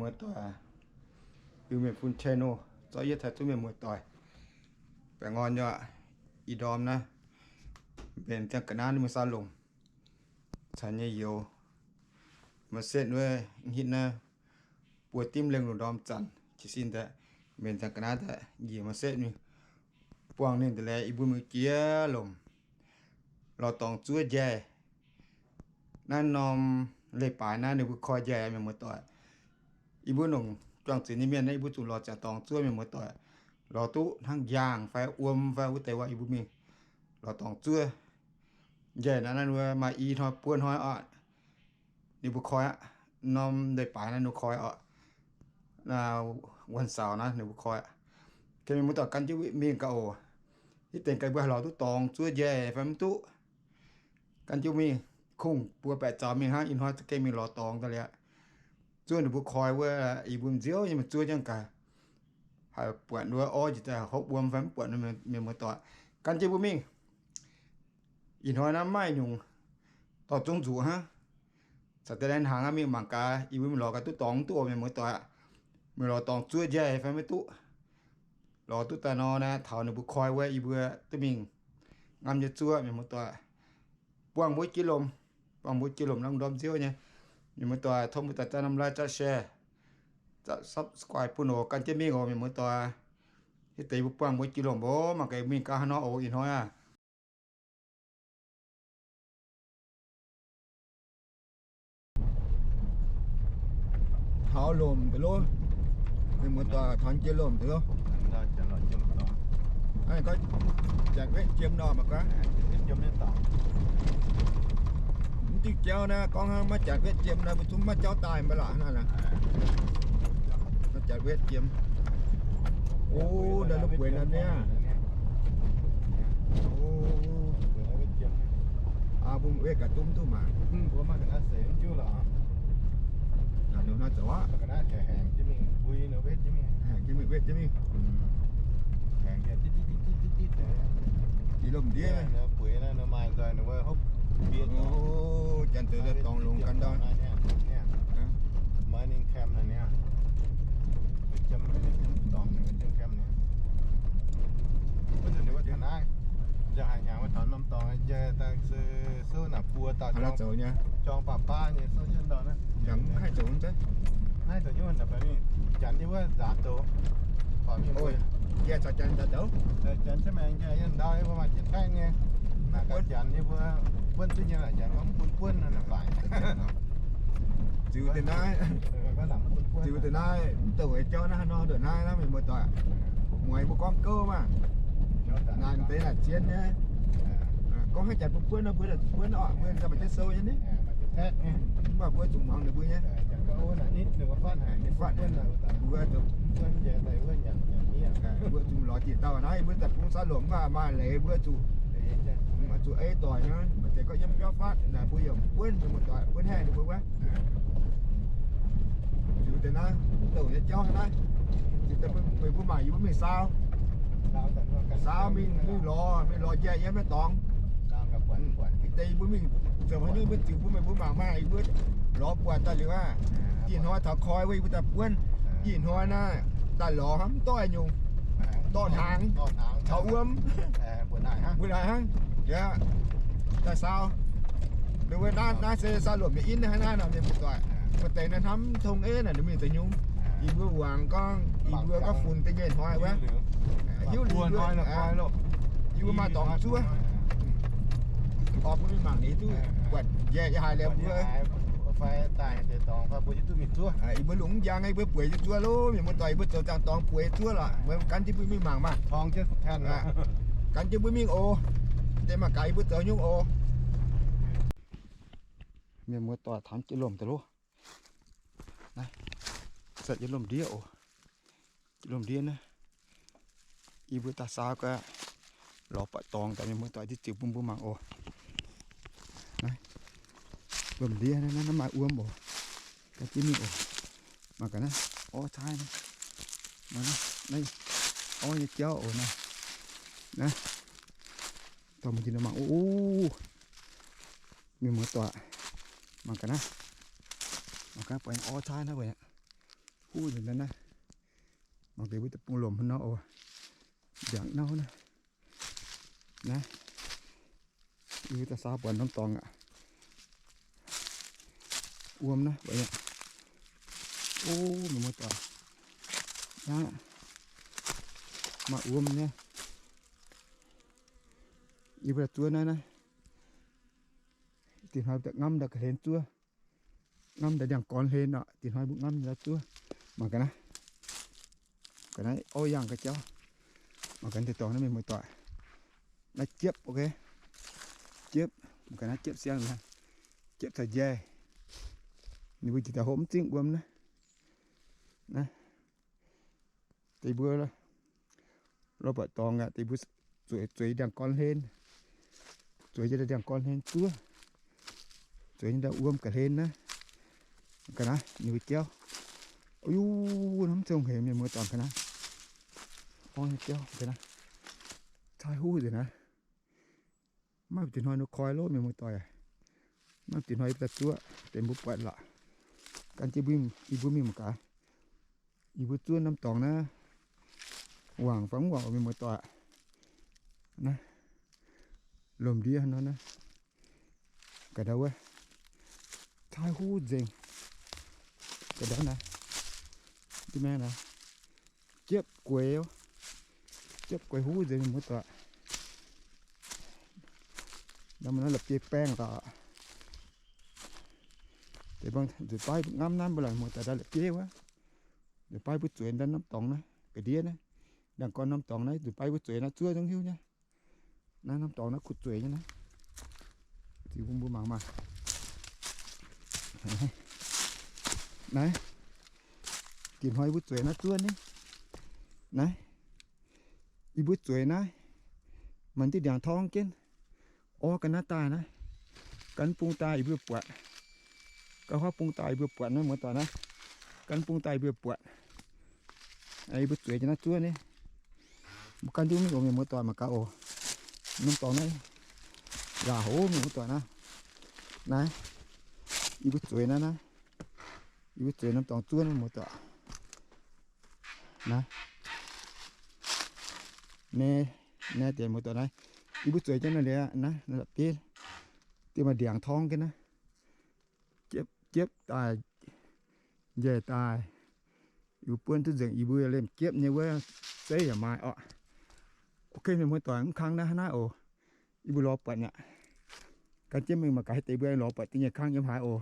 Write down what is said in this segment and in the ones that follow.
Muoz-doic, Iu-Mienh Fun channel zorqv yie taux zunv mienh muoz-doic. Baengh orn nyei, ih ndorm naaiv mbenc ziangh ga'naaiv ninh mbuo saa lomc caux nyei youz, maaih setv wuov hitv naaiv buo dimv lengh lungh ndorm zanc jiez sin daaih, mbenc ziangh ga'naaiv daaih njiec maaih setv mingh buangh ninh daaih laeh, yie mbuo mingh jiex lomc lorz dorngx zuov njaih. Naaiv norm leiz-baaix naaiv ninh mbuo koi njaih, mienh muoz-doic. Yie mbuo longc juang-zinx nyei mienh naaiv, yie mbuo zuqc lorz ziangx dorngx zuov, mienh muoz-doic. Lorz duqv hnangv njaangh fai wuom fai wuov deix waac yie mbuo mingh lorz dorngx zuov njaih. Naaiv naaiv wuov maaih i hnoi buo hnoi oc, ninh mbuo koi aqv. Norm leiz-baaix naaiv ninh mbuo koi oc. Wuonh saux naaiv ninh mbuo koi aqv. Mienh muoz-doic, gan jienv mingh gaax oc. Hitv deix gaax mbuo haih lorz duqv dorngx zuov njaih fai mv duqv. Gan jienv mingh, kungx buo baeqc zaux mingh hnangv. Ih hnoi za'gengh mingh lorz dorngx daaih liuz, zuov ninh mbuo koi wuov, yie mbuo nziouv nyei mingh zuov jangv gaax, haih buatc wuov orv njiec daaih hopv wuom fai mv buatc, mienh muoz-doic. Gan jienv mbuo mingh. Ih hnoi naaiv maaih nyungc dorh zungv nzuqc hnangv. Caux deix laanh hnaangx mingh mangc gaax, yie mbuo mingh lorz gaax duqv dorngx mv duqv oc, mienh muoz-doic. Mingh lorz dorngx zuov njaih fai maiv duqv. Lorz duqv daaih nor naaiv, taux ninh mbuo koi wuov, yie mbuo duqv mingh ngamv nyei zuov, mienh muoz-doic. Buangh mbuo jiex lomc, buangh mbuo jiex lomc naaiv ndorm nziouv nyei. Mienh muoz-doic, tov mbuo daaih zaah norm like, zaah share, zaah subscribe bun oc. Gan jienv mingh oc, mienh muoz-doic. Hitv deix mbuo buangh mbuo jiex lomc oc. Mangc gaax mingh gaax haaix nor oc, ih hnoi aah. Taux lomc deix loh. Mienh muoz-doic, taux jiex lomc deix loh. Janx wetv jiem nor mangc gaax. Mv diuh jauv naaiv gorngv hnangv maiv janx wetv jiem naaiv, mbuo zungv maiv jauv daaih mv baac lorqc naaiv. Maiv janx wetv jiem. O, ndau wuov bueix nor niaa. O, mbuo wetv gaax duqv mv duqv maah. Naaiv zoux aqv. Haengx jienv mingh wetv jienv mingh. Jiex lomh ndiev. O, janx zoux daaih dorngx longx ganh ndau. Zoux nyei. Janx mv haih zoux mv zeiz. Janx yie wuov nzaaux zoux. Janx se maengx njaih yie ndau yie mbuo maaih jienv baengh nyei. Naaic gaax janx yie mbuo buonv duqv nyei, janx gorngv mv bun buonv nor naaic baac. Ziux deix naaiv, ziux deix naaiv, mv douc jauv naaiv haaix nor ndongc naaiv, naaiv mienh muoz-doic. Mueiz mbuo gorngv gouv maah. Naaic deix naaic zien nyei. Gorngv haaix janx bun buonv nor mbuo buonv oc, mbuo maaih jienv sou nyei ni. Mv baac mbuo zuqc muangx ninh mbuo nyei. Mbuo zuqc, mbuo zuqc lorz jiex dauh naaiv, mbuo daaih bungx saauv lomc mv baac maaih leiz mbuo zuqc, zuqc ei doic nyei, maaih deix gorngv yiem biauv fatv naaic mbuo yaac buonv, mienh muoz-doic, buonv haeqv ninh mbuo wuov. Ziux deix naaiv, douc nyei jauv naaiv, meih mbuo mangc yie mbuo mingh saau, saau mingh, mingh lorz, mingh lorz njaih yiem naaiv dorngx. Deix yie mbuo mingh zoux haaix nyungc mbuo ziux bun meih mbuo mangc maah, yie mbuo lorz buatc daaih liuz aqv. Ih hnoi taux koi wuov yie mbuo daaih buonv. Ih hnoi naaiv daaih lorz hnangv mv doix nyungc, dorh hnaangx caux wuom, mbuo naaic hnangv. Daaih saau, ninh mbuo naaiv, naaiv se saau lomc nyei in hnangv naaiv nor, mienh muoz-doic. Maaih deix naaiv hnamv tong ei naaic ninh mingh zoux nyungc. Yie mbuo wangc gorngv, yie mbuo gorngv funx da'nyeic hnoi wuov, hiuv liuz yie mbuo maaih dorngx zuov. Orv, mbuo mingh mangc ninh duqv buatc njaih haiz liuz mbuo. Yie mbuo lungh mv njang, yie mbuo bueix zuov loh, mienh muoz-doic, yie mbuo zoux ziangh dorngx bueix zuov lorqc. Mbuo gan jienv mbuo mingh mangc maah. Gan jienv mbuo mingh oc. Deix mangc gaax yie mbuo zoux nyungc oc. Mienh muoz-doic, taux jiex lomc daaih loh. Naaiv, jiex lomc ndiev oc. Jiex lomc ndiev naaiv, yie mbuo daaih saau gaax, lorz buatc dorngx daaih, mienh muoz-doic, ziux bun mbuo mangc oc. Naaiv, lomc ndiev naaiv, naaiv maaih wuom oc. Gan jienv mingh oc. Mangc gaax naaiv, orv caaiv naaiv. Naaiv, naaiv orv nyei jauv oc naaiv. Naaiv, dorh mingh jiex mangc oc. Mienh muoz-doic, mangc gaax naaiv. Mangc gaax buatc orv caaiv naaiv weic. Uv nzengc naaiv naaiv. Mangc deix mbuo deic-bung lomc hnangv nor oc. Ndiangx nauv naaiv. Naaiv. Yie daaih saau buatc norm dorngx aqv. Wuom naaiv, wuom naaiv. O, mienh muoz-doic. Naaiv. Maaih wuom nyei. Yie mbuo zuov naaiv naaiv. Dinh hnoi ngamv ndau ga'hlen zuov. Ngamv ndau ndiangx-gorn hlen oc. Dinh hnoi mbuo ngamv ndau zuov. Mangc gaax naaiv. Ga'naaiv orv yangh ga'jauv. Mangc gaax deix dorngx naaiv mienh muoz-doic. Naaiv jiepv, ok. Jiepv, mangc gaax naaiv jiepv siang naaiv. Jiepv caux njaih. Ninh mbuo jiex daaih hopv mv zingh wuom naaiv. Naaiv. Deix mbuo lorz buatc dorngx aqv, deix mbuo zueiz, zueiz ndiangx-gorn hlen. Zueiz nyei ndiangx-gorn hlen zuov. Zueiz nyei ndau wuom ga'hlen naaiv. Ga'naaiv ninh mbuo jauv. Ov, yu, hnamv zong hec mienh muoz-doic ga'naaiv. Orv nyei jauv ga'naaiv. Caaiv huv nzengc naaiv. Maiv dinh hnoi nor koi loh mienh muoz-doic. Maiv dinh hnoi yie daaih zuov, deix mbuo buatc lorqc. Gan jienv mbuo, yie mbuo mingh mangc gaax. Yie mbuo zuov norm dorngx naaiv, wangc fai mv wangc mienh muoz-doic. Naaiv, lomh ndiev nor naaiv. Ga'ndauv wuov, caaiv huv nzengc. Ga'ndauv naaiv, jienv maengh naaiv, jiepv gueix, jiepv gueix huv nzengc mienh muoz-doic. Naaiv maaih naaiv la'bieiv-baengh lorqc. Deix bang nzunc baav ngamv naaiv mbuo laaic muoz-doic ndau la'bieiv wuov. Nzunc baav mbuo zueiz ndau norm dorngx naaiv ga'ndiev naaiv. Ndiangx-gorn norm dorngx naaiv nzunc baav mbuo zueiz naaiv zuov zungv hiuv nyei. Naaiv norm dorngx naaiv kuv zueiz nyei naaiv. Ziux bun mbuo mangc maah. Naaiv, dinh hnoi yie mbuo zueiz naaiv zuov ni. Naaiv, yie mbuo zueiz naaiv, maaih diuh ndiangx-torngv jienv. Orv ga'naaiv daaih naaiv, gan bung daaih yie mbuo buatc. Gan huaav bung daaih yie mbuo buatc naaiv muoz-doic naaiv. Gan bung daaih yie mbuo buatc. Yie mbuo zueiz jienv naaiv zuov ni. Mbuo gan jienv mingh oc mienh muoz-doic mangc gaax oc. Norm dorngx naaiv, yaac hoz mienh muoz-doic naaiv. Naaiv, yie mbuo zueiz naaiv naaiv. Yie mbuo zueiz norm dorngx zuov naaiv muoz-doic. Naaiv, naaiv, naaiv deix muoz-doic naaiv. Yie mbuo zueiz jienv naaiv liuz naaiv, naaiv la'bieiv, deix maaih ndiangx-torngv jienv naaiv. Jiepv, jiepv daaih, njaih daaih. Yie mbuo buonv duqv nzengc, yie mbuo lemh jiepv nyei wuov zeiv yaac maaih orqc. Ok mienh muoz-doic, mv kang naaiv hnangv naaiv oc. Yie mbuo lorz buatc aqv. Gan jienv mingh mangc gaax deix mbuo lorz buatc da'nyeic kang yiem haaix oc.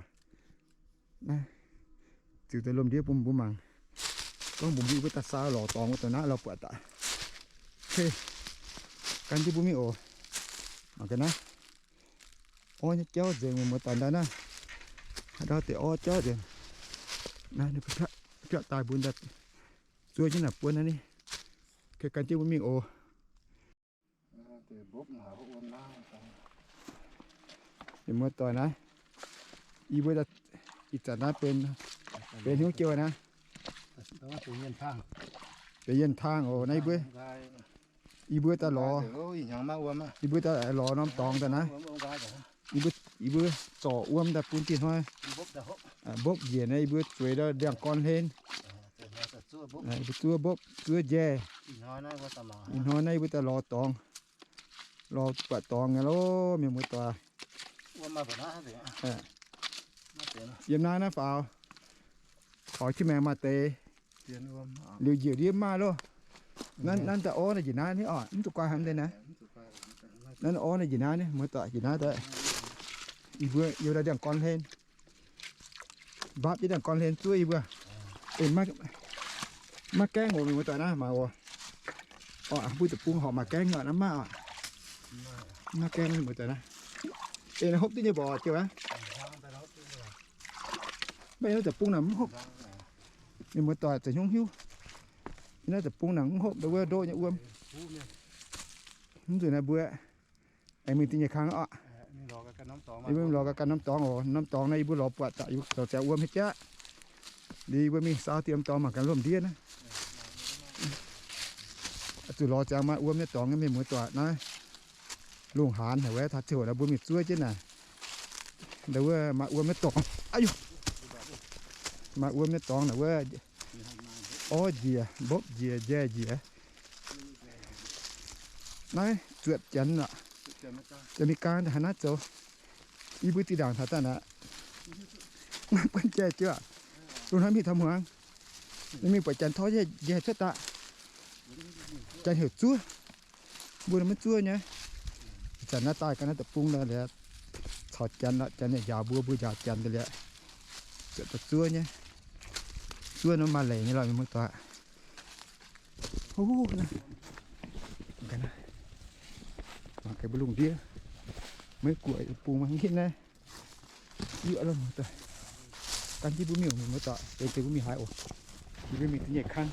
Naaiv, ziux daaih lomh ndiev bun mbuo mangc. Gorngv mbuo mbuo daaih saau lorz dorngx wuov dongh naaiv lorz buatc daaih. Ok, gan jienv mbuo mingh oc. Mangc gaax naaiv. Orv nyei jauv nzengc mienh muoz-doic ndau naaiv. Haaix ndau deix orv jauv nzengc. Naaiv ninh biatv daaih mbuo ndau zuov jienv naaic buonv naaiv ni. Ok, gan jienv mbuo mingh oc. Mienh muoz-doic naaiv, yie mbuo ih zanc naaiv benx, benx hnyouv joux naaiv, benx yienh taangh oc. Naaiv yie mbuo, yie mbuo daaih lorz, yie mbuo daaih lorz norm dorngx daaih naaiv. Yie mbuo, yie mbuo zorc wuom daaih bun dinh hnoi mbopv njiec naaiv, yie mbuo zueiz ndau ndiangx-gorn hlen. Yie mbuo zuov mbopv zuov njaih. Ih hnoi naaiv yie mbuo daaih lorz dorngx, lorz buatc dorngx nyei loh mienh muoz-doic. Yiem naaiv naaiv faaux, faaux jienv maengx maaih deix. Liuz njiec ndiev maaih loh. Naaiv, naaiv daaih orv naaiv njiec naaiv ni oc, mv zuqc guai haaix deix naaiv. Naaiv orv naaiv njiec naaiv ni, muoz-doic, njiec naaiv daaih. Yie mbuo yiem ndau ndiangx-gorn hlen. Mbapv jienv ndiangx-gorn hlen zuov yie mbuo. Maiv gaengh oc mienh muoz-doic naaiv, mangc oc. Orqc, mbuo deic-bung horpc maaih gaengh oc, naaiv maiv oc. Maiv gaengh mienh muoz-doic naaiv. Ei, naaiv hopv duqv nyei mborqc jiouv aqv. Maiv, naaiv deic-bung naaic mv hopv. Mienh muoz-doic zoux hnyouv hiuv. Naaiv deic-bung naaic mv hopv ndau wuov ndoqv nyei wuom. Mv nzunc naaiv mbuo aengx mingh da'nyeic kang oc. Mingh lorz ganh norm dorngx oc. Norm dorngx naaiv yie mbuo lorz buatc daaih, yie mbuo lorz ziangx wuom haic jaav. Liuz yie mbuo mingh saau dien norm dorngx mangc gaax lomh ndiev naaiv. Zuqc lorz ziangx maaih wuom nyei dorngx nyei mienh muoz-doic naaiv. Lungh haanz haic wuov, taux ziouc naaiv mbuo mingh zuov jienv naaic. Ndau wuov maaih wuom nyei dorngx. Maaih wuom nyei dorngx naaic wuov. Orv njiec, mbopv njiec, njaih njiec. Naaiv zuotc janx lorqc. Janx mingh gaang daaih haaix naaiv zoux. Yie mbuo zinh ndaangc taux daaih naaic, maiv buonv njaih jienv aqv. Lungh hnoi mingh taux muangx, mingh buatc janx tor njaih cuotv daaih. Janx heuc zuov. Mbuo maiv zuov nyei. Ih zanc naaiv daaih ga'naaiv deic-bung daaih liuz, caux janx lorqc, janx yaac njaaux mbuo, mbuo njaaux janx daaih liuz, zuov nyei. Zuov nor maaih leiz nyei lorqc, mienh muoz-doic. Mangc gaax mbuo lungh ndiev, maiv guoqv bung mangc hitv naaiv. Yuoqv lorqc, gan jienv mbuo mingh oc, mienh muoz-doic, deix deix mbuo mingh haaix oc. Yie mbuo mingh da'nyeic kang.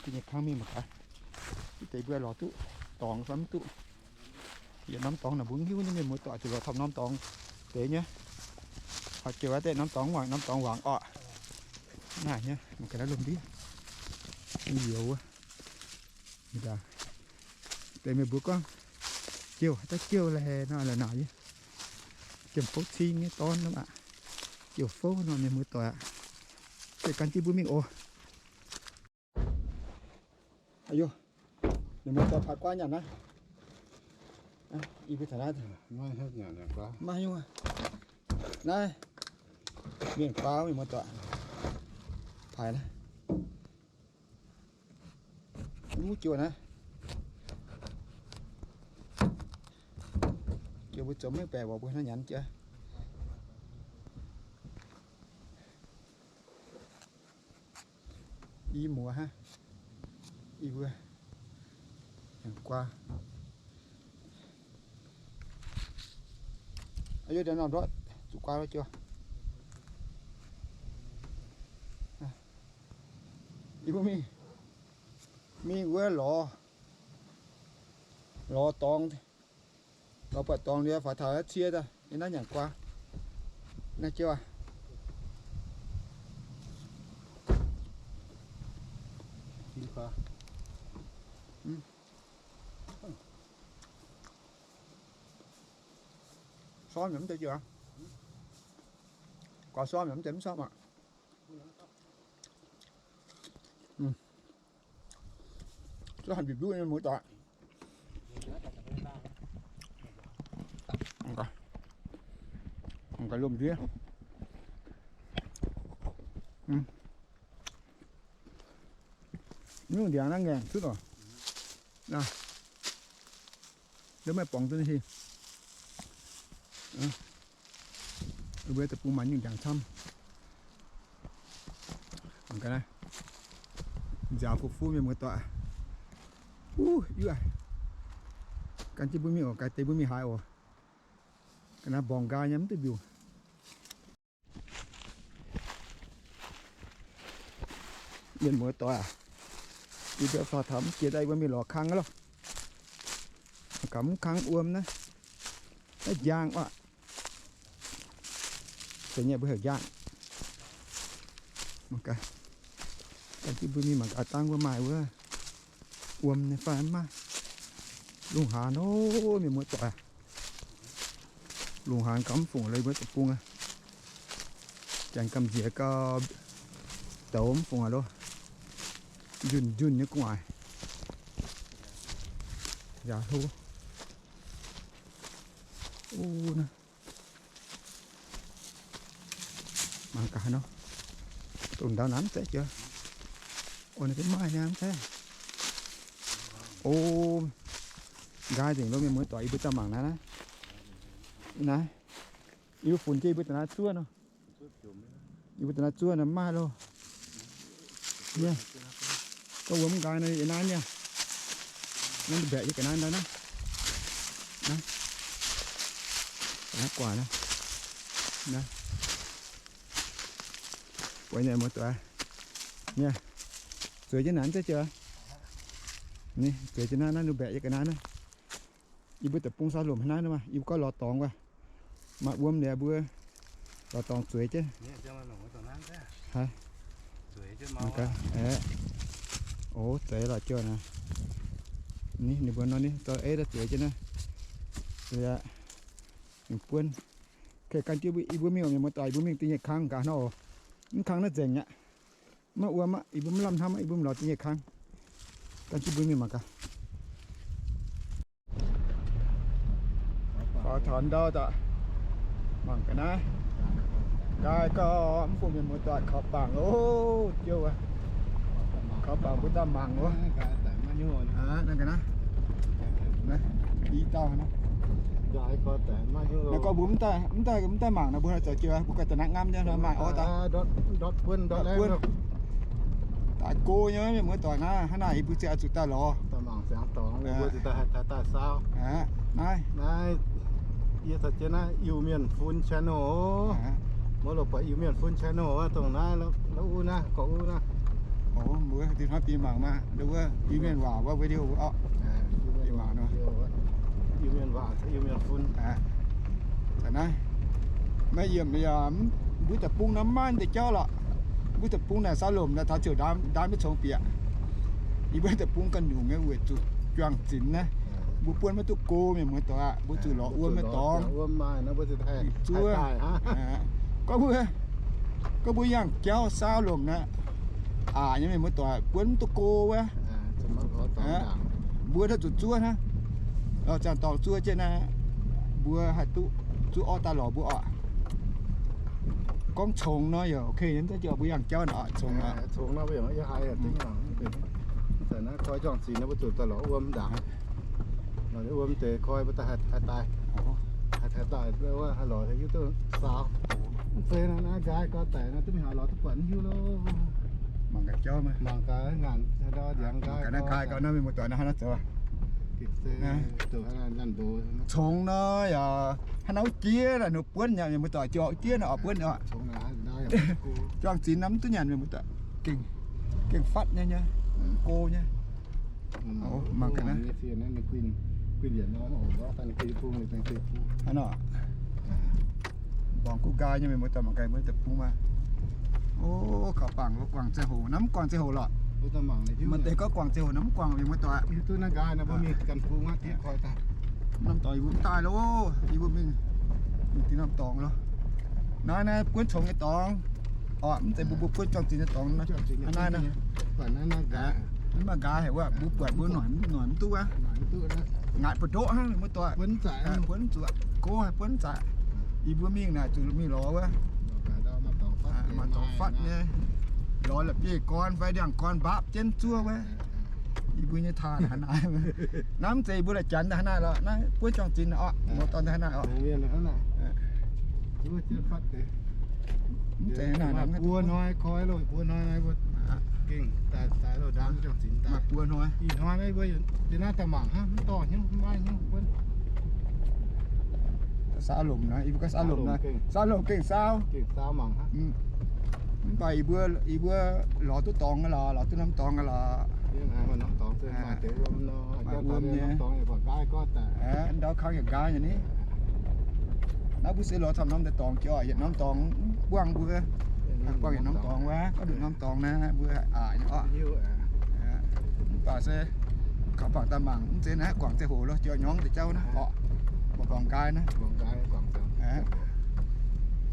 Da'nyeic kang mingh mangc gaax, deix mbuo lorz duqv dorngx fai mv duqv. Yietc norm dorngx naaic mbuo hiuv nyei, mienh muoz-doic, zuqc lorz taux norm dorngx deix nyei. Horpc joux deix norm dorngx wangc, norm dorngx wangc orqc. Naaiv nyei mangc gaax naaiv lungh ndiev, youz wuov. Deix mienh mbuo gorngv jouh, haaix dauh jouh la'haih nor, la'naaic nyei, jiem fouv cing nyei dorn nor aqv. Jouh fouv nor, mienh muoz-doic aqv. Gan jienv mbuo mingh oc. Mienh muoz-doic, paaix guaav nyanc naaiv. Yie mbuo taux naaiv, maiv nyungc. Naaiv mienh guaav, mienh muoz-doic, paaix naaiv. Wuov jouh naaiv, jouh mbuo zoux maiv baeqc, mbuo hnangv nyanc jiex. Yie muoz hnangv, yie mbuo guaav. Aa, yie norm ndortv zuqc guaav jienv. Yie mbuo mingh, mingh wuov lorz, lorz dorngx, lorz buatc dorngx liuz faaux taux cie daaih yiem naaiv nyanc guaav. Naaiv jienv aqv. Sormv yaac mv deix jienv aqv. Guaav sormv yaac mv deix mv sormv aqv. Zuov hanc bieqc bluv nyei muoz-doic. Mangc gaax lomh ndiev. Mv ndiangx naaiv ngaengc cuotv oc. Naaiv, maiv borngz duqv nyei. Mbuo deic-bung maaih nyungc ndiangx camv. Mangc gaax naaiv, nziaaux fuqv-fuqv mienh muoz-doic. Wuov, yuoqv. Gan jienv mbuo mingh oc, gaax deix mbuo mingh haaix oc. Ga'naaiv mborngx nqaai nyei mv duqv mbiungc. Mienh muoz-doic aac, yie mbuo faaux taux mv jiex daaih, yie mbuo mingh lorz kang loh. Gaax mv kang wuom naaiv, naaiv njaang oc. Deix nyei mbuo heuc njaang. Mangc gaax, mbuo mingh mangc gaax dangh wuov maaih wuov wuom nyei fai mv maaih. Lungh haanz oc, mienh muoz-doic. Lungh haanz gauh mv fungc lo, mbuo deic-bung aqv. Janx gamh nziex gauh douz mv fungc aqv lo. Njunh njunh nyei gu'nguaaic. Yaac hlo. Mangc gaax nor, dongh ndau naaiv mv zeiz jiex. O, naaiv maaih nyei mv zeiz. O, nqaai nzengc lo, mienh muoz-doic, yie mbuo daaih mangc naaiv, naaiv. Yie mbuo funx jienv yie mbuo daaih naaiv zuov nor. Yie mbuo daaih naaiv zuov nor maaih loh. Gorngv wuom nqaai nor yiem naaiv nyei. Naaiv mbaeqc yie ga'naaiv ndau naaiv. Naaiv, naaiv guaax naaiv. Naaiv, buatc nyei muoz-doic. Nyei, zueiz jienv naaiv zeiv jienv. Ninh zueiz jienv naaiv, naaiv ninh mbaeqc yie ga'naaiv naaiv. Yie mbuo deic-bung sou lomc haaix naaiv nor, yie mbuo gorngv lorz dorngx wuov, maaih wuom liuz mbuo lorz dorngx zueiz jienv. Haiz, o, zeiz lorqc jienv naaiv. Ninh mbuo nor ninh zoux ei daaih zueiz jienv naaiv. Liuz, ninh buonv. Gan jienv yie mbuo mingh oc, mienh muoz-doic, yie mbuo mingh da'nyeic kang gaax nor oc. Mv kang naaiv nzengc aqv. Maiv wuom aqv, yie mbuo mv lamh hnamv aqv, yie mbuo mv lorz zingh nyei kang. Dangh jienv mbuo mingh mangc gaax. Faaux taux ndau daaih, mangc gaax naaiv. Nqaai gauh mv bung mienh muoz-doic kaux bangc oc, jouh aqv. Kaux bangc mbuo daaih mangc oc. Naaiv gaax naaiv, i dauh naaiv. Naaiv gorngv mbuo mv daaih, mv daaih, mv daaih mangc nor, mbuo zoux jienv, mbuo ganh daaih naaiv ngamv nyei, maaih orv daaih. Ndortv buonv, ndortv buonv. Daaih go nyei mienh muoz-doic naaiv, hnangv naaic yie mbuo ziouc oix zuqc daaih lorz. Naaiv, naaiv, yie caux jienv naaiv Iu-Mienh Fun Channel oc. Mbuo loz-buatc Iu-Mienh Fun Channel wuov, dongh naaiv, wuov naaiv, gorqv wuov naaiv. Mbuo dinh hnoi bieqc mangc maah, wuov Iu-Mienh waac wuov video wuov orqc. Bieqc mangc nor, Iu-Mienh waac, Iu-Mienh Fun. Naaiv, maiv yiem, mbuo deic-bung naaiv maiv maaih deix jauv lorqc. Mbuo deic-bung naaic saux lomc naaic taux ziouc ndaam, ndaam maiv congx bieqc. Yie mbuo deic-bung ganh nyungc nyei weic zuqc juang-zinx naaiv, mbuo buonv maiv duqv go mienh muoz-doic aqv, mbuo zuqc lorz wuom maiv dorngx. Zuov. Gorngv mbuo, gorngv mbuo yangh jauv saux lomc naaic, aqc nyei mienh muoz-doic buonv mv duqv go wuov. Mbuo naaiv zuqc zuov hnangv. Lorz ziangh dorngx zuov jienv naaiv, mbuo haih duqv zuov orv daaih lorz mbuo oc. Gorngv congx nor yaac okay, mbuo yangh jauv naaic congx. Congx nor mbuo yaac haiz, naaiv koi juang-zinx nor mbuo zuqc daaih lorz wuom ndaangc. Wuom deix koi mbuo daaih haih daaih. Haih daaih wuov haih lorz hiuv duqv saaux. Mv zeiz naaiv nqaai gauh daic nor, duqv mingh haaix lorz duqv buatc mv hiuv loh. Mangc gaax jauv, mangc gaax ngaanc, nqaai gauh nor mienh muoz-doic nor hnangv naaiv zoux. Congx nor yaac hnangv naaiv wuov jiex naaic, ninh buonv yaac mienh muoz-doic jiex wuov jiex naaic oc, buonv oc. Juang-zinx nor mv duqv nyanc mienh muoz-doic, gengh, gengh fatv nyei, nyei, go nyei. Mangc gaax naaiv. Hnangv nor, mborngz guv nqaai nyei mienh muoz-doic, mangc gaax mbuo deic-bung maah. O, kaux bangc wuov guangc ziangh hoc, naaiv mv guangc ziangh hoc lorqc. Maaih deix gorngv guangc ziangh hoc, naaiv mv guangc mienh muoz-doic. Norm dorngx yie mbuo mv daaih loh, yie mbuo mingh, mingh dingh norm dorngx loh. Naaiv, naaiv buonv congx nyei dorngx. Orqc, mv zeiz mbuo, mbuo buonv juang-zinx nyei dorngx. Naaiv, naaiv, mv baac nqaai haic wuov, mbuo buatc mbuo noic, noic mv duqv wuov. Ngaatc buoz-ndoqv hnangv, mienh muoz-doic. Buonv zuqc, go haih buonv zaqc. Yie mbuo mingh naaic zuqc mingh lorz wuov. Maaih dorngx fatv nyei. Lorz la'bieiv-gorn fai ndiangx-gorn mbaapv jienv zuov wuov. Yie mbuo nyei taaih hnangv naaiv. Naaiv mv zeiz mbuo la'janx hnangv naaiv lorqc. Naaiv buonv juang-zinx orqc, muoz-doic hnangv naaiv orqc. Mv zeiz hnangv naaiv, buo hnoi koi loh, buo hnoi naaiv mbuo gengh daaih, daaih loh, ndaam juang-zinx daaih. Maaih buo hnoi. Ih hnoi naaiv mbuo yiem naaiv daaih mangc hnangv, mv dorh hnyouv, mv maaih hnyouv buonv. Saauv lomc naaiv, yie mbuo gorngv saauv lomc naaiv, saauv lomc gengh saauv. Mv baac yie mbuo, yie mbuo lorz duqv dorngx lorqc, lorz duqv norm dorngx lorqc. Maaih wuom nyei. Ndau kang yaac nqaai nyei ni. Naaiv mbuo se lorz camv norm deix dorngx jiex oc, yietc norm dorngx mv buangh mbuo, buangh yietc norm dorngx wuov, gorngv nduqc norm dorngx naaiv mbuo aqc nyei orqc. Mv baac se kaux bangc daaih mangc, mv zeiz naaiv guangc ziangh hoc loh, jiex nyorngv deix jauv naaiv orqc. Mbuo guangc nqaai naaiv.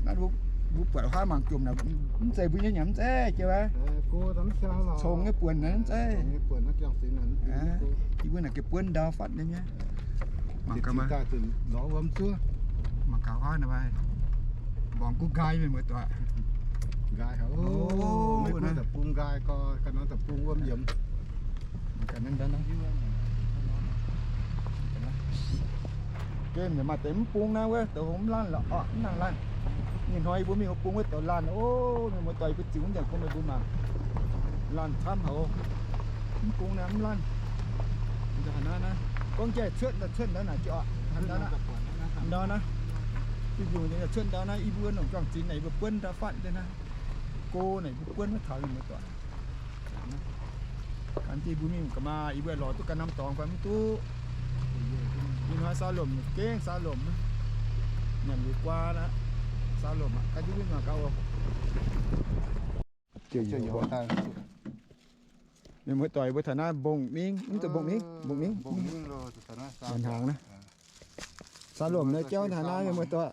Naaiv mbuo buatc haav mangc jomc naaic, mv zeiz mbuo nyei nyanc mv zeiz jiex wuov. Congx nyei buonc naaiv mv zeiz. Yie mbuo naaic gengh buonv ndau fatv nyei. Mangc gaax, mangc gaax haav naaiv, mborngz guv nqaai mienh muoz-doic. Nqaai haic, mv bung nqaai gorx, ganh norm deic-bung wuom yiemx. Gengh maaih deix mv bung naaiv wuov, douz mv laanh lorqc, mv nangc laanh. Ih hnoi yie mbuo mingh wuov bung wuov douz laanh oc. Mienh muoz-doic, yie mbuo ziux wuov nzengc bung meih mbuo mangc, laanh camv haic oc. Mv bung naaiv mv laanh. Gorngv jaiv cuotv, cuotv ndau naaic jiex oc. Ndau naaiv, ndau naaiv, yie mbuo cuotv ndau naaiv, yie mbuo nongc juang-zinx naaic, yie mbuo buonv ndau fatv deix naaiv. Go naaic yie mbuo buonv maiv taux, mienh muoz-doic. Gan jienv yie mbuo mingh ga'maah, yie mbuo lorz duqv ganh norm dorngx fai mv duqv. Ih hnoi saauv lomc, gengh saauv lomc. Nyanc liuz guaa aqv, saauv lomc aqv. Gan jienv mingh mangc gaax oc. Mienh muoz-doic, mbuo taux naaiv mbong mingh, mv zeiz mbong mingh, mbong mingh, mbong mingh, mbong mingh. Saauv lomc naaiv jauv taux naaiv, mienh muoz-doic.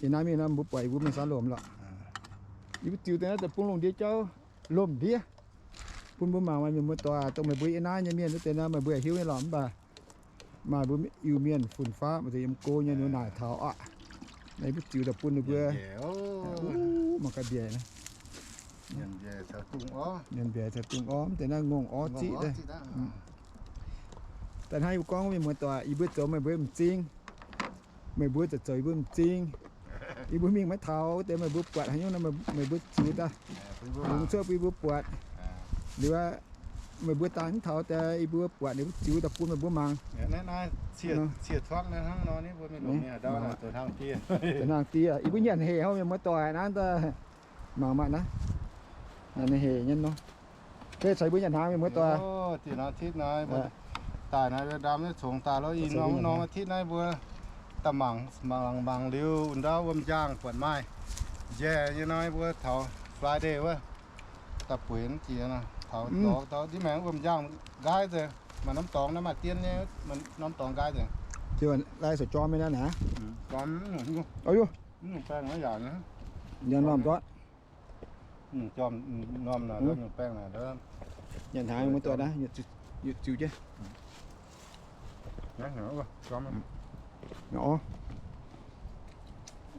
Yie naaiv mingh nor mbuo buatc yie mbuo mingh saauv lomc lorqc. Yie mbuo ziux deix naaiv deic-bung lungh ndiev jauv, lomc ndiev. Bun mbuo mangc, mienh muoz-doic, dongh meih mbuo yie naaiv nyei mienh wuov deix nor, meih mbuo yaac hiuv nyei lorqc, mv baac maaih mbuo Iu-Mienh fun-faqv maaih deix yiem go nyei nor naaic taux aqv. Naaiv mbuo ziux daaih bun ninh mbuo. Mangc gaax mbiaec naaiv. Mienh mbiaec caux dungz orv, mv deix naaiv ngongh orv ziqv daaih. Da'hnangv yie mbuo gorngv, mienh muoz-doic, yie mbuo zoux meih mbuo m'zing. Meih mbuo zoux zoux yie mbuo m'zing. Yie mbuo mingh maiv taux deix meih mbuo buatc haaix nyungc nor meih mbuo ziux daaih, longc cuotv bun yie mbuo buatc. Liuz meih mbuo daaih mv taux deix yie mbuo buatc ninh mbuo ziux daaih bun meih mbuo mangc. Zoux hnangv diev, yie mbuo nyanc heh hnangv, mienh muoz-doic, naaiv daaih mangc maah naaiv. Naaiv heh nyei nor. Geh caux yie mbuo nyanc hnaangx, mienh muoz-doic. Daaih naaiv ndam naaiv congx daaih lo, i norm norm อาทิตย์ naaiv mbuo daaih mangc, mangc mangc liuz ndau wuom-njaangh buatc maaih njaih nyei nor, mbuo taux Friday wuov daaih bueix jiex taux, taux ndiev maengx wuom-njaangh nqaai nzengc. Maaih norm dorngx naaiv maaih dien nyei, norm dorngx nqaai nzengc. Lai sou jorm nyei naaiv naaic. Jorm, mv nyungc baengh naaiv yaac, yaac norm ndortv. Nyanc hnaangx mv duqv naaiv, ziux jienv.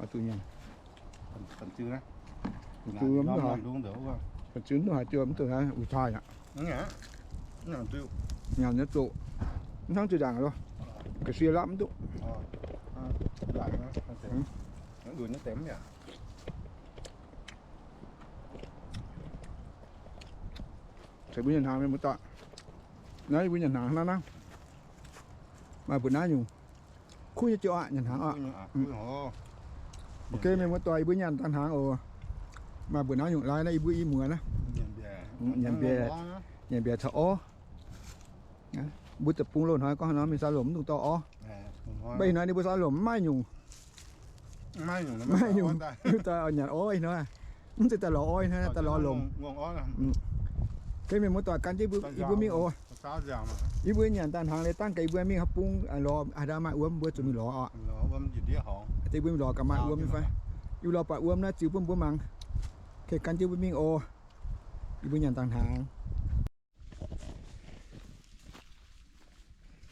Duqv nyanc. Ziux mv duqv haaix, ziux mv duqv haaix, ziux mv duqv haaix, uix cai aqv. Nyanc nyei zoqc. Mv hnangv ziux ndaangc loh. Ga'sie lapv mv duqv. Caux mbuo nyanc hnaangx, mienh muoz-doic. Naaiv yie mbuo nyanc hnaangx hnangv naaiv. Maaih mbuo naaiv nyungc kuv nyei jiu aqv, nyanc hnaangx aqv. Ok, mienh muoz-doic, yie mbuo nyanc daaih hnaangx oc. Maaih mbuo naaiv nyungc lai naaiv yie mbuo i muoz naaiv. Nyanc mbiaec, nyanc mbiaec caux orv. Mbuo deic-bung loz-hnoi gorngv haaix nor mingh saauv lomc mv dungx dorh orv. Mv baac ih hnoi ninh mbuo saauv lomc mv maaih nyungc. Mv maaih nyungc, nyanc orv ih hnoi. Mv zeiz daaih lorz orv ih hnoi, daaih lorz lomc. Mienh muoz-doic, gan jienv yie mbuo mingh oc. Yie mbuo nyanc daaih hnaangx liuz dangv gaax yie mbuo mingh haaix bung lorz haaix ndau maaih wuom mbuo zuqc mingh lorz oc. Yie mbuo mingh lorz gaax maaih wuom nyei fai. Yie lorz buatc wuom naaiv ziux bun mbuo mangc. Gan jienv mbuo mingh oc. Yie mbuo nyanc daaih hnaangx.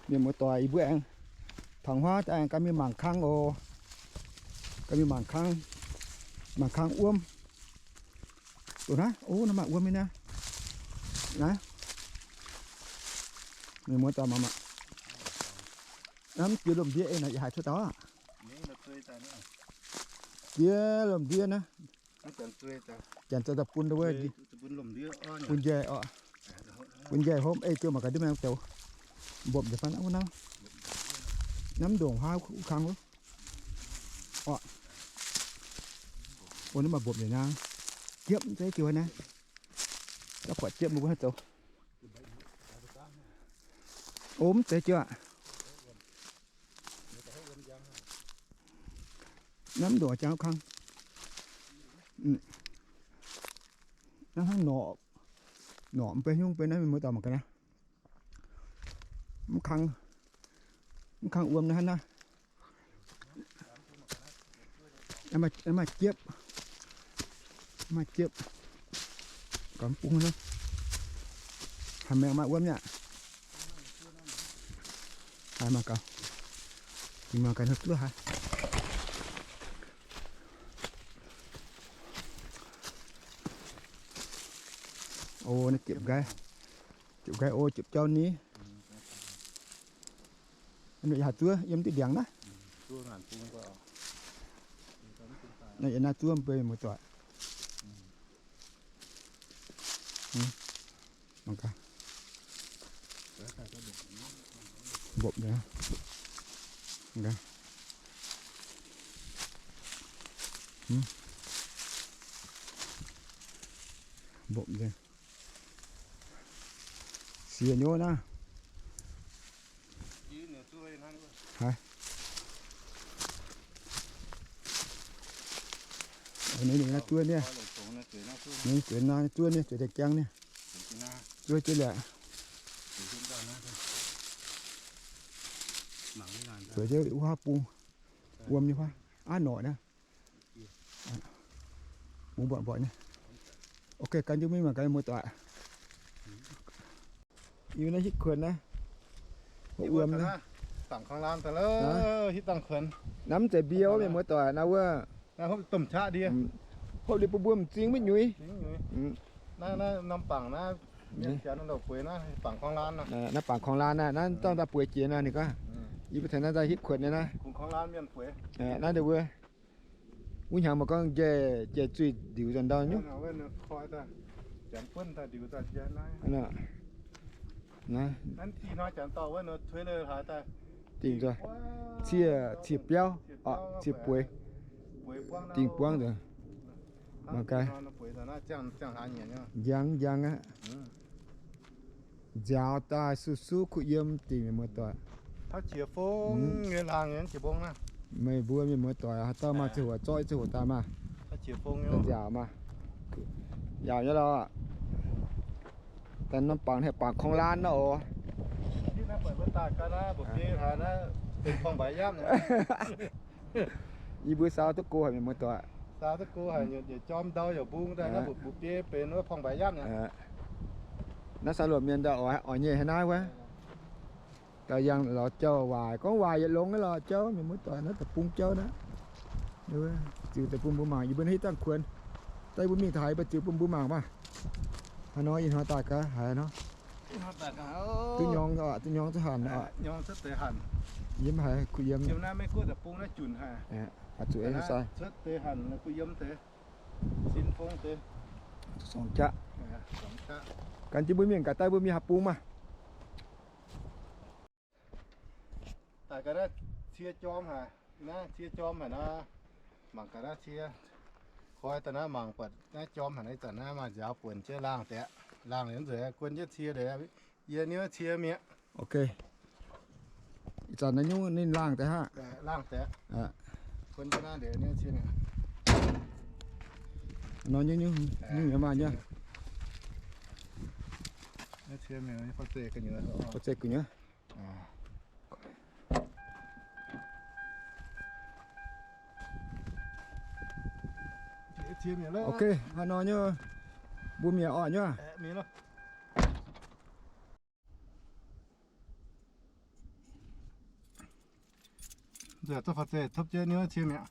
Mienh muoz-doic, yie mbuo aengx taux huaav aengx gan mingh mangc kang oc. Gan mingh mangc kang, mangc kang wuom. Dongh naaiv, o, naaiv maaih wuom nyei naaiv. Naaiv, mienh muoz-doic, mangc maah. Naaiv mv jiex lomc ndiev ei naaic, yie haiz cuotv dauh aqv. Jiex lomc ndiev naaiv. Janx zoux daaih bun wuov, bun njaih oc. Bun njaih hopv ei jiouh mangc gaax ndiev maengx douz. Mbopv nzengc fai wuov naaiv. Naaiv mv ndongc huaav wuov kang wuov. Oc. O, naaiv maaih mbopv nzengc naaiv. Jiepv mv zeiz jiouh naaiv. Daav buatc jiepv mbuo haih zoux. O, mv zeiz jiouh aqv. Naaiv mv ndongc jangx kang. Naaiv hnangv norqc, norqc mv bei nyungc bei naaiv mienh muoz-doic mangc gaax naaiv. Mv kang, mv kang wuom naaiv hnangv naaiv. Maaih jiepv, maaih jiepv. Gaax mv bung hnangv. Haaix maengx maaih wuom nyei aqv. Haaix mangc gaax. Dingc mangc gaax hnangv duqv haaix. O, naaiv jiepv nqaai. Jiepv nqaai o, jiepv jauv ni. Naaiv yaac zuov yiem diqv ndiangx naaiv. Naaiv yaac naaiv zuov mv bei muoz-doic. Mangc gaax. Mbopv nyei. Mangc gaax. Mbopv nyei. Siex nyei naaiv. Haiz. Ninh naaiv zuov nyei. Ninh zuov naaiv zuov nyei, zuov deix jangv nyei. Zuov jienv liuz. Zuov jienv wuov haav bung. Wuom nyei huaav. Aav norqc naaiv. Bungx mbuatc mbuatc nyei. Ok, gan jienv mingh mangc gaax muoz-doic. Yie naaiv hitv kuonx naaiv. Wuom naaiv. Hitv dangh kuonx. Naaiv mv zeiz mbie wuov, mienh muoz-doic, naaiv wuov. Hopv liuz bun mbuo m'zing maiv nyuiz. Naaiv bangc kuonx laanh naaiv, naaiv zorngv daaih bueix jiex naaiv ninh gorngv. Yie mbuo tengx naaiv daaih hitv kuonx nyei naaiv. Naaiv ndau wuov. Wuov hnyangx maaih gorngv njaih, njaih zuih ndiux daaih ndau nyungc. Dingh nzoih, cie, cie biauv, cie bueix. Dingh buangv nzoih. Mangc gaax. Njang njang aqv. Nziaaux daaih suv suv kuh yiem dingc, mienh muoz-doic. Meih mbuo mienh muoz-doic haaix dauh maaih ziangh hoc zorqv ziangh hoc daaih maah. Nziaaux maah. Nziaaux nyei lorqc. Daaih norm bangc, bangc korng laan nor oc. Yie mbuo saau duqv go haic, mienh muoz-doic. Naaiv saau luoqc mienh daaih oix nyei haaix naaiv wuov. Daaih yangh lorz jauv waaic, gorngv waaic yietc longx nyei lorqc jauv, mienh muoz-doic, naaiv deic-bung jauv naaiv. Ziux deix bun mbuo mangc, yie mbuo hitv dangh kuonx. Daaih mbuo mingh taux haaix, mbuo ziux bun mbuo mangc maah. Haaix nor ih hnoi daaih gaax haaix nor. Duqv nyorng, duqv nyorng cuotv hanc. Yiem haaix kuh yiem. Zuqc sai. Song qaqv. Gan jienv mbuo mingh gaax daaih mbuo mingh haaix bung maah. Daaih ga'naaiv cie jorm haic, naaiv cie jorm haic nor, mangc ga'naaiv cie. Koi daaih naaiv mangc buatc naaiv jorm haic nor, ih zanc naaiv maaih nziaaux buonc jienv laangh deix, laangh liuz nzueic guon jienv cie deix, yie niouv cie mi'aqv. Ok. Ih zanc naaiv nyungc ninh laangh deix aqv. Laangh deix. Guon jienv naaiv deix niouv cie mi'aqv. Nor nyungc nyungc nyungc maaih nyei. Cie mi'aqv, faa zeiz gu'nyuoz. Ok, hnangv nor nyei, mbuo mienh orqc nyei. Nzengc duqv faa zeiz topv jienv niouv cie mi'aqv.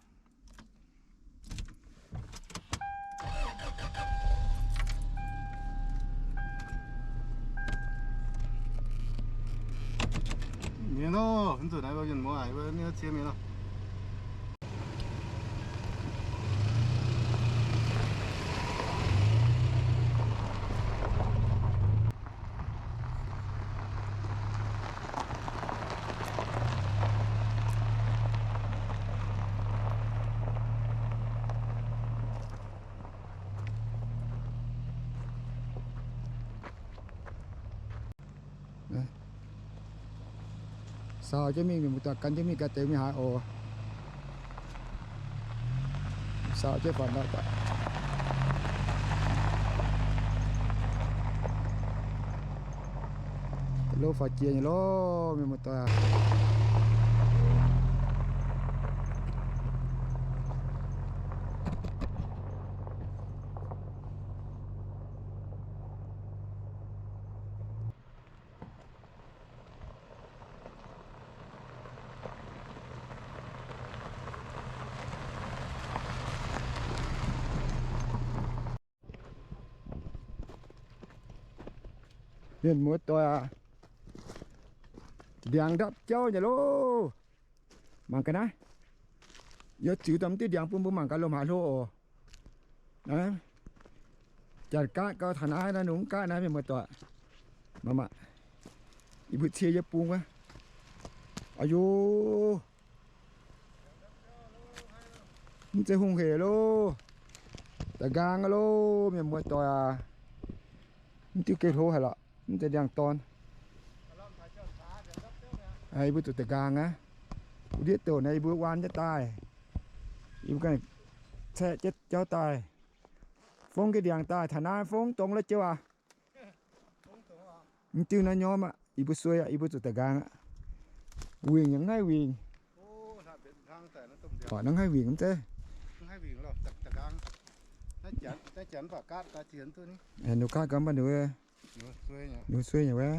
Mingh loh, nzunc naaiv mbuo mienh muoz aac, mbuo niouv cie mingh loh. Saau jienv mingh, mienh muoz-doic, gan jienv mingh gaax deix mingh haaix oc. Saau jienv faaux ndau daaih. Lo faaux jiex nyei loh, mienh muoz-doic aac. Mienh muoz-doic aac, ndiangx ndapv jauv nyei loh. Mangc ga'naaiv. Yie ziux daaih mv diuh ndiangx bun mbuo mangc gaax lomh haaix hlo oc. Janx gaatv gau taux naaiv naaiv, nungx gaatv naaiv mienh muoz-doic. Maah maah, yie mbuo cie yie bung wuov. Aa yo, mv zeiz hungh hec loh, da'nqaang loh mienh muoz-doic aac. Mv diuh geh hlo haic lorqc, mv zeiz ndiangx-dorn. Yie mbuo zuqc da'nqaang aqv. Wuov ndiev douc naaiv yie mbuo waan jienv daaih, yie mbuo ganh caeqv jienv jauv daaih. Fongv geh ndiangx daaih taux naaiv fongv dongz la'jouv aac. Mv diuh naaiv nyormv aqv, yie mbuo suei aqv, yie mbuo zuqc da'nqaang aqv. Wingc yaac mv haih wingc. Orqc, mv haih wingc mv zeiz. Ninh gaatv gau mv baac ninh, ninh suei nyei wuov.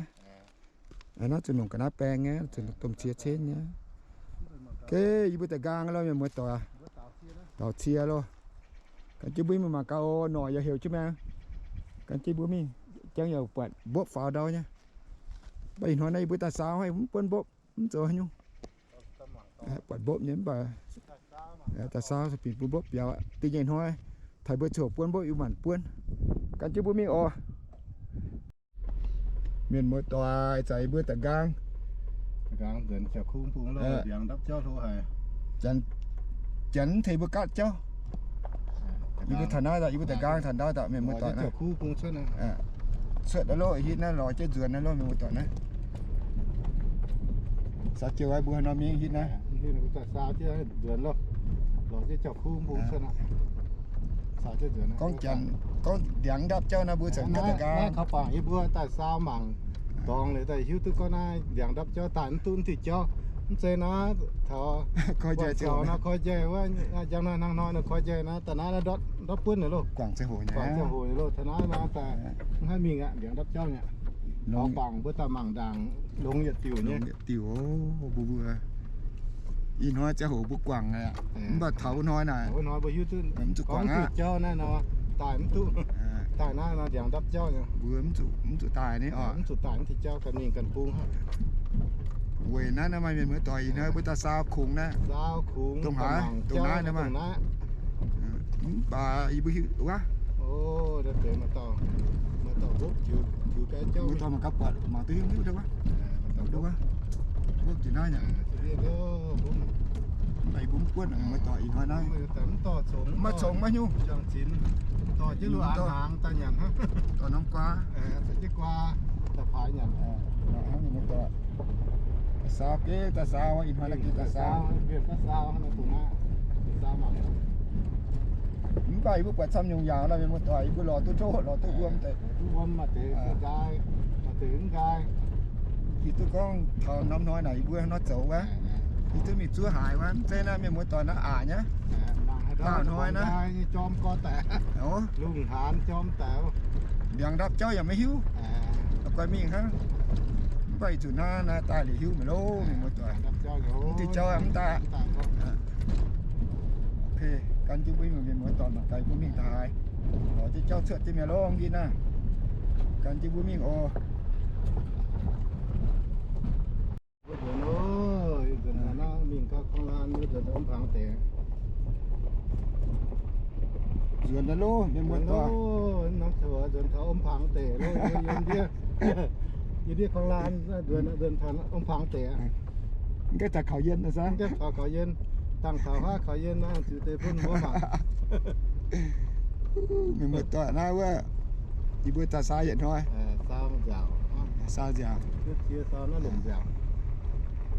Naaiv zuqc longc ga'naaiv baeng nyei, zuqc domh cie cenv nyei. Geh yie mbuo da'nqaang loh mienh muoz-doic, laauc cie loh. Gan jienv mbuo mingh mangc gaax oc, norqc yaac heuc jienv maengx. Gan jienv mbuo mingh, jangx yaac buatc mbopv faaux ndau nyei. Mv baac ih hnoi naaiv yie mbuo daaih saau haih mv buonv mbopv, mv zoux haaix nyungc. Buatc mbopv nyei mv baac daaih saau bun mbopv biaux aqv. Da'nyeic hnoi taux mbuo ziouc buonv mbopv, yie mbuo maanc buonv. Gan jienv mbuo mingh oc. Mienh muoz-doic, ih zanc yie mbuo da'nqaang, ndiangx ndapv jauv hlo haic. Janx tengx mbuo gaatv jauv. Yie mbuo taux naaiv, yie mbuo da'nqaang taux ndau, mienh muoz-doic naaiv. Cuotv naaiv loh, hitv naaiv lorz jienv nzuonx naaiv loh, mienh muoz-doic naaiv. Saau jienv mbuo haaix norm mingh hitv naaiv. Gorngv janx, gorngv ndiangx ndapv jauv naaiv mbuo caux da'nqaang. Naaiv kaux bangc yie mbuo daaih saau mangc dorngx liuz daaih hiuv duqv gorngv naaiv ndiangx ndapv jauv daaih mv duqv diuh jauv. Mv zeiz naaiv taux koi njaih wuov, njang naaiv hnangv hnoi nor koi njaih naaiv, daaih naaiv ndortv buonv naaic loh. Guangc ziangh hoc nyei loh, taux naaiv nor daaih mv haih mingh aqv, ndiangx ndapv jauv nyei. Kaux bangc mbuo daaih mangc ndaangc longx yietc diuc nyei. Diuc, mbuo mbuo ih hnoi ziangh hoc mbuo guangc aqv. Mv baac taux wuov hnoi naaic, wuov hnoi mbuo hiuv duqv mv zuqc guangc aqv. Jauv naaiv nor daaih mv duqv, daaih naaiv nor ndiangx ndapv jauv nyei. Mbuo mv zuqc, mv zuqc daaih ni oc. Mv zuqc daaih mv diuh jauv, ganh mingh ganh bung hnangv. Weic naaiv nor maaih mienh muoz-doic ih hnoi mbuo daaih saau kungx naaiv. Saau kungx dongh haaix, dongh naaiv nor maaih. Mv baac yie mbuo hiuv wuov. Mbuo daaih mangc gaax buatc mangc duqv hiuv hiuv wuov. Wuov jiex naaiv nyei. Mv baac yie mbuo mv buonv, muoz-doic ih hnoi naaiv mv maaih congx maiv nyungc. Dorh norm guaa. Saau geh daaih saau, ih hnoi naaiv geh daaih saau. Mv baac yie mbuo buatc camv nyungc yaauc lorqc, mienh muoz-doic, yie mbuo lorz duqv ndoqv, lorz duqv wuom deix. Ih duqv gorngv taux norm hnoi naaic yie mbuo hnoi zoux wuov, yie duqv mingh zuov haaix wuov, mv zeiz naaiv mienh muoz-doic naaiv aqc nyei. Daauh hnoi naaiv, lungh haanz jorm daaih, ndiangx ndapv jauv yaac maiv hiuv. Guai mingh hnangv. Mv baac ih zanc naaiv naaiv daaih liuz hiuv mi'aqv loh, mienh muoz-doic. Mv diuh jauv mv daaih. Gan jienv mbuo mienh muoz-doic mangc gaax mbuo mingh taux haaix. Lorz jienv jauv cuotv jienv mi'aqv loh, mv nqin naaiv. Gan jienv mbuo mingh oc. Mbuo nzuonx oc, mingh gau Korng-Laan, mbuo nzuonx Om Pangx deic. Nzuonx naaiv loh, mienh muoz-doic. Nzuonx taux Om Pangx deic loh, yiem ndiev, yiem ndiev Korng-Laan, nzuonx, nzuonx taux Om Pangx deic aqv. Mv gaengh taux Khaux Yien naaiv, mv gaengh taux Khaux Yien, dangh taux haav Khaux Yien naaiv ziux deix bun mbuo mangc. Mienh muoz-doic naaiv wuov, yie mbuo daaih saau yietc hnoi. Saau nziaauc.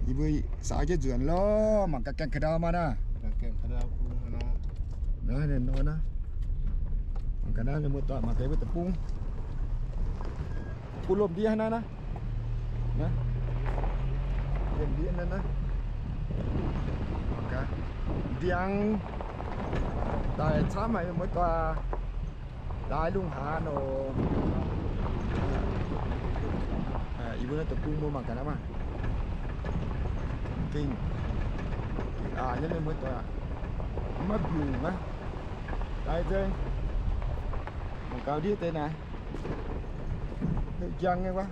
Yie mbuo saau jienv nzuonx loh, mangc gaax gaengh ka'ndau maah naaiv. Mangc gaax naaiv mienh muoz-doic, mangc gaax mbuo deic-bung. Bun lomh ndiev naaiv naaiv. Lomh ndiev naaiv naaiv. Mangc gaax ndiangx daaih camv haic mienh muoz-doic. Laaix lungh haanz oc. Yie mbuo naaiv deic-bung mbuo mangc gaax naaiv maah. Gengh aqc nyei mienh muoz-doic aac. Mv maaih mbiungc aqv. Daaih nzengc. Mangc gaax ndiev deix naaic. Heuc njang nyei wuov.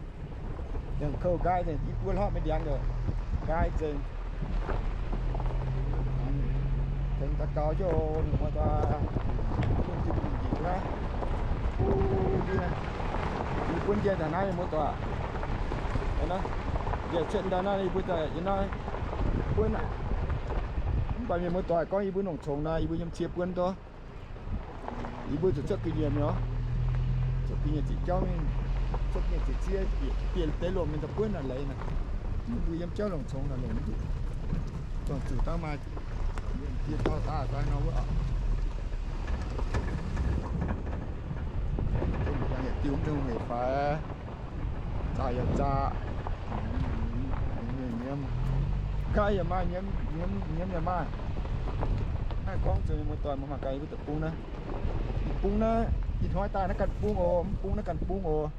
Ndiangx-kouv nqaai nzengc, i buo hlorpv mingh ndiangx nqaai nzengc. Tengx daux gaux jienv oc, mienh muoz-doic. Bun jienv mingh njiec wuov. Yie buonv njiec daaih naaiv, mienh muoz-doic. Njiec cuotv daaih naaiv, yie mbuo daaih yiem naaiv buonv aqv. Mv baac mienh muoz-doic gorngv yie mbuo longc congx naaic, yie mbuo yiem cie buonv doh. Yie mbuo zuqc cuotv ga'nyiec mi'aqv. Cuotv ga'nyiec ziqc jauv mingh, cuotv ga'nyiec ziqc cie, bieqc deix lomc mingh daaih buonv naaic leiz naaic. Mv baac yiem jauv longc congx naaic longc mv duqv. Dongh zuqc dangh maaih die dauh daaih daaih nor wuov. Yaac diuh mv dungx weic faix, zaah yaac zaah. Nyiemv, nyiemv, nyiemv yaac maaih. Naaiv gorngv zuqc mienh muoz-doic mangc gaax yie mbuo deic-bung naaiv. Ih bung naaiv, ih hnoi daaih naaiv ganh bung oc, mv bung naaiv ganh bung oc.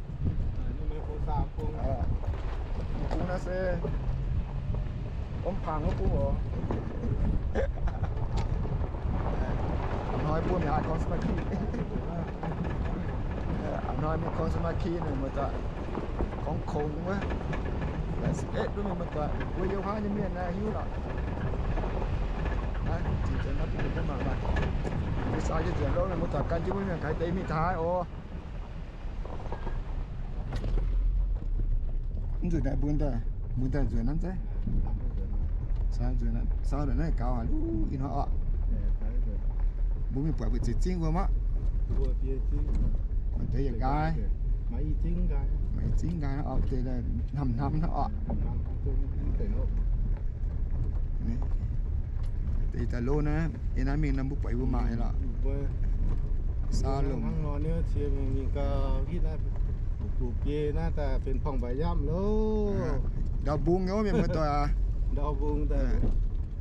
Ih bung naaiv se Om pangx wuov bung oc. Ih hnoi buo mi'aqv, gorngv smart key. Ih hnoi mingh gorngv smart key naaic, muoz-doic, gorngv kongx wuov. Laengz zingh duqv mienh muoz-doic, mbuo yiem huaav nyei mienh naaiv hiuv lorqc. Naaiv zinh nzengc naaiv bun mbuo mangc maah. Mbuo saau jienv nzuonx lov, mienh muoz-doic gan jienv mbuo mienh kaaix deix mingh taux haaix oc. Mv nzunc naaiv mbuo daaih, mbuo daaih nzuonx naaiv zeiv. Saau nzuonx, saau nzuonx naaiv gaux haic luv ih hnoi orqc. Mbuo mingh buatc mbu'ziex zingv wuom aqv. Maaih deix yaac nqaai. Maaih i zingv nqaai orqc, deix hnamv hnamv hnangv orqc. Deix daaih lov naaiv, yiem naaiv mingh nor mbuo buatc yie mbuo mangc nyei lorqc. Saau lomc. Hnangv nor niouv cie mingh mingh gau, hitv naaiv buoz-buoz biei naaiv daaih benx porng-mbaix yamv loh. Ndau mbung nyei mienh muoz-doic aac. Ndau mbung daaih.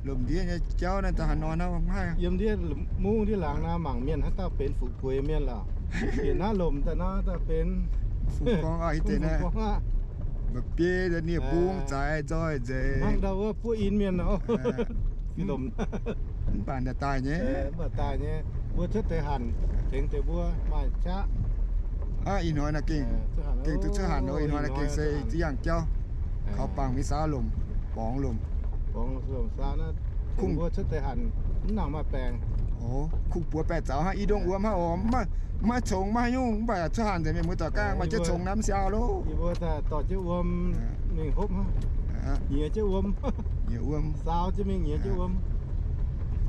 Lomc ndiev nyei jauv naaiv daaih haaix nor naaiv maiv. Yiem ndiev mungv ndiev laangz naaiv mangc mienh haaix dauh benx fu'jueiv mienh lorqc. Bieqc naaiv lomc daaih naaiv daaih benx fu'jueiv aqv. Mba'biei ninh mbung zaaix nzoih nzengc. Hnangv ndau wuov buov in mienh nor. Lomc. Mv baac daaih nyei. Mv baac daaih nyei. Mbuo cuotv deix hanc tengx deix mbuo maaih qaqv. Ih hnoi naaiv gengh, gengh duqv cuotv hanc nor, ih hnoi naaiv gengh se ziex yangh jauv. Kaux bangc mingh saau lomc, borngz lomc. Kungx mbuo cuotv deix hanc mv nangc maaih baengc. Kungx buoz baeqc zaux hnangv i ndongh wuom hnangv oc. Maiv congx maiv haaix nyungc, mv baac cuotv hanc nzengc mienh muoz-doic gaav maaih jienv congx naaiv mv siaau loh. Yie mbuo daaih dorh jienv wuom mingh hopv hnangv. Nyiex wuom. Nyiex wuom. Saau jienv mingh nyiex jienv wuom.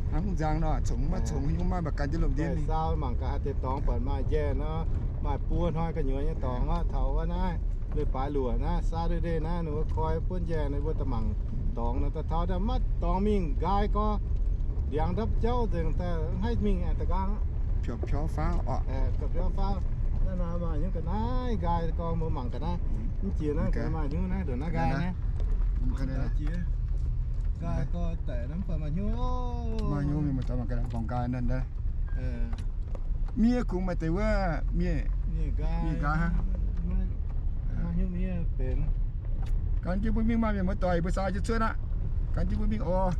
Hnangv nzang nor, congx maiv congx haaix nyungc, maiv baac gan jienv lomc ndiev mingh. Saau mangc gaax haaix deix dorngx buatc maaih njaih nor, maaih buo hnoi gu'nyuoz nyei dorngx aqv. Taux wuov naaiv, mv baac luoqc naaiv, Saturday naaiv, ninh mbuo koi buonv njaih, ninh mbuo daaih mangc dorngx nor, daaih taux daaih maiv dorngx mingh nqaai gorx, ndiangx ndapv jauv nzengc, daaih mv haih mingh aengx da'nqaang aqv. Piauv-piauv faaux orqc. Piauv-piauv faaux. Naaiv nor maaih hnyouv ga'naaiv nqaai gorx, mbuo mangc ga'naaiv. Mv jiex naaiv maaih hnyouv naaiv ndongc naaiv nqaai naaiv. Jiex nqaai gorx daic naaiv mv baac maaih hnyouv. Maaih hnyouv mienh muoz-doic mangc ga'naaiv borngz nqaai naaiv. Miev kungx maaih deix wuov miev, miev nqaai hnangv. Maaih hnyouv miev benx. Gan jienv mbuo mingh maah, mienh muoz-doic, mbuo saau jienv cuotv aqv. Gan jienv mbuo mingh oc.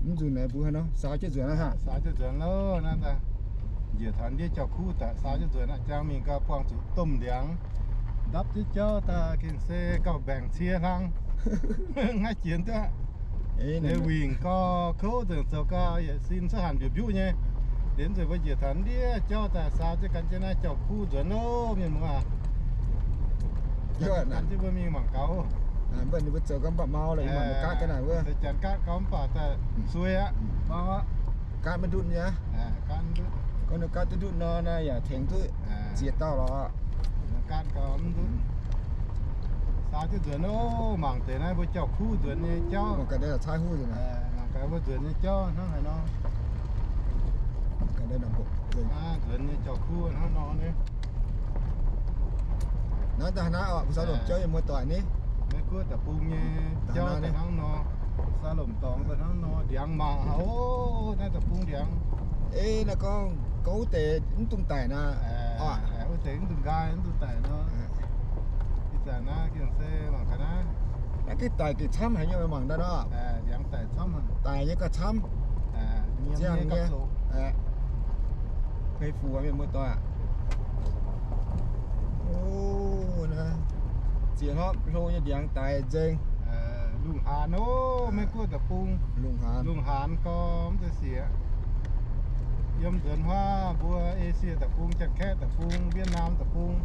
Mv nzunc naaiv mbuo haaix nor saau jienv nzuonx aqv. Saau jienv nzuonx loh, naaiv daaih njiec taux ndiev jauv-kuv daaih saau jienv nzuonx aqv. Jangx mingh gau buangh zuqc domh ndiangx, ndapv jienv jauv daaih gengh se gauh mbaengc cie hlang. Maiv jiex duqv. Ninh wingc gau kouv nzengc, zoux gau yietc sin cuotv hanc mbiuc mbiuv nyei. Liemh nzunc mbuo njiec taux ndiev jauv daaih saau jienv gan jienv naaiv jauv-kuv nzuonx loh, mienh muoz aac. Gan jienv mbuo mingh mangc gaux. Mv baac ninh mbuo zoux gau mv baac mau lorqc, ih mangc mbuo gaatv ga'naaiv wuov. Janx gaatv gau mv baac daaih suei aqv. Gaatv maiv ndutv nyei. Gorngv ninh gaatv duqv ndutv nor, naaiv yaac tengx duqv ziex dauh lorqc. Gaatv gau mv ndutv. Saau jienv nzuonx loh, mangc deix naaiv mbuo jauv-kuv nzuonx nyei jauv. Mangc gaax deix cai huv nzuonx. Mangc gaax mbuo nzuonx nyei jauv hnangv haaix nor. Nzuonx nyei jauv-kuv hnangv nor ni. Naaiv daaih naaiv oc, mbuo saau lomc jauv nyei muoz-doic ni. Meiv guoqv deic-bung nyei jauv daaih hnangv nor. Saau lomc dorngx daaih hnangv nor, ndiangx mangc oc. Naaiv deic-bung ndiangx. Ei, naaiv gorngv, gorngv wuov deix mv dungx daic naaiv. Wuov deix mv dungx nqaai, mv dungx daic nor. Ih zanc naaiv gengh se mangc gaax naaiv. Naaiv gengh daic gengh camv haic nyei, mangc daaih nor. Ndiangx daic camv. Daic nyei gauh camv. Ziangh nyei. Meiv fuc mienh muoz-doic aac. O, naaiv Ziex hnopv hlo nyei ndiangx daic nzengc. Lungh haanz oc, Meiv Guoqv deic-bung. Lungh haanz. Lungh haanz gorngv mv zeiz sieqv. Yiem nzuonx huaav mbuo Esie deic-bung, Janx-Kaeqv deic-bung, Wietnam deic-bung,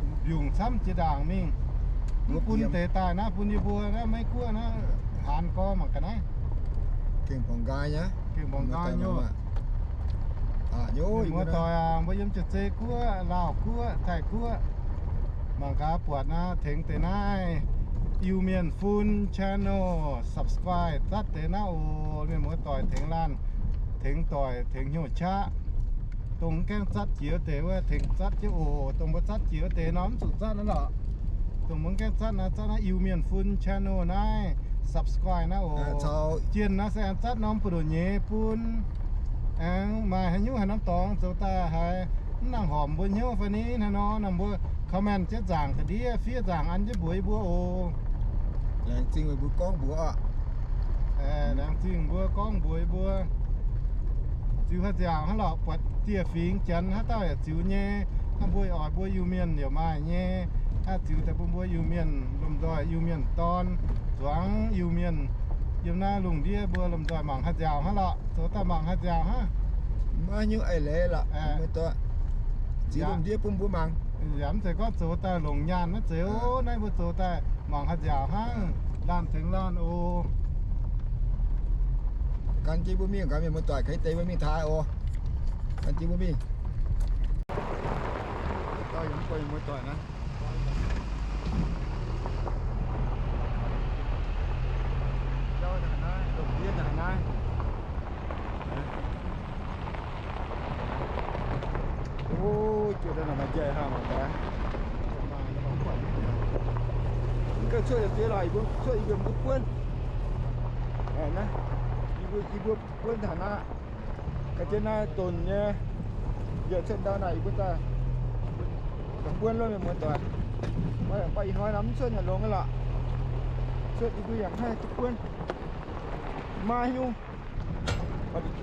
mbiungc camv jiex ndaangc mingh. Mv bun deix daaih naaiv, bun yie mbuo naaiv Meiv Guoqv naaiv haanz gorngv mangc ga'naaiv. Gengh mborngx nqaai nyei. Gengh mborngx nqaai nyei. Muoz-doic aac, mbuo yiem Jaav-Zei Guoqv, Laauh Guoqv, Taiv Guoqv, mangc gaax buatc naaiv, tengx deix naaiv Iu-Mienh Fun Channel subscribe zatv deix naaiv oc. Mienh muoz-doic, tengx laanh, tengx doic, tengx hnyouv qaqv. Dongh mv gaengh zatv jiex wuov deix wuov tengx zatv jienv oc. Dongh mbuo zatv jiex wuov deix nor mv zuqc zatv naaiv lorqc. Dongh mbuo mv gaengh zatv naaiv, zatv naaiv Iu-Mienh Fun Channel naaiv subscribe naaiv oc. Jienh naaiv se aengx zatv norm buoz-ndoqv nyeiz bun aengx maaih haaix nyungc haaix norm dorngx zoux daaih haiz mv nangc horpc mbuo hnyouv fai ni hnangv nor, nangc mbuo comment jienv nzaangc ga'ndiev fiev nzaangc an jienv mbuox yie mbuo oc. Laengz zingh mbuo gorngv mbuox oc. Laengz zingh mbuo gorngv mbuox yie mbuo. Ziux haaix nziaauc hnangv lorqc, buatc dieh fingx Janx haaix dauh yaac ziux nyei. Hnangv mbuo oix mbuo Iu-Mienh yaac maaih nyei. Hnangv ziux daaih bun mbuo Iu-Mienh lomh nzoih, Iu-Mienh dorn, zuangx Iu-Mienh yiem naaiv lungh ndiev mbuo lomh nzoih mangc haaix nziaauc hnangv lorqc. Zoux daaih mangc haaix nziaauc hnangv. Maiv nyungc eix leiz lorqc, mbuo dorh ziux lungh ndiev bun mbuo mangc. Yaac mv zeiz gorngv zoux daaih longc nyaanh naaiv zeiz oc. Naaiv mbuo zoux daaih mangc haaix nziaauc hnangv, laanh tengx laanh oc. Gan jienv mbuo mingh, gan mienh muoz-doic, gan deix mbuo mingh taaix oc. Gan jienv mbuo mingh. Dauh yiem mv buatc mienh muoz-doic naaiv. Jauv naaiv, lomh ndiev naaiv. O, jienv daaih naaic maaih njaih hnangv mangc gaax. Mv gaengh cuotv deix lorqc, yie mbuo cuotv yie mbuo mv buonv. Naaiv, yie mbuo, yie mbuo buonv taux naaiv. Ga'jien naaiv donx nyei, yie cuotv ndau naaic yie mbuo daaih buonv lorqc mienh muoz-doic. Mv baac ih hnoi nor mv cuotv nyanc longx nyei lorqc. Cuotv yie mbuo yaac mv haih duqv buonv. Maaih nyungc,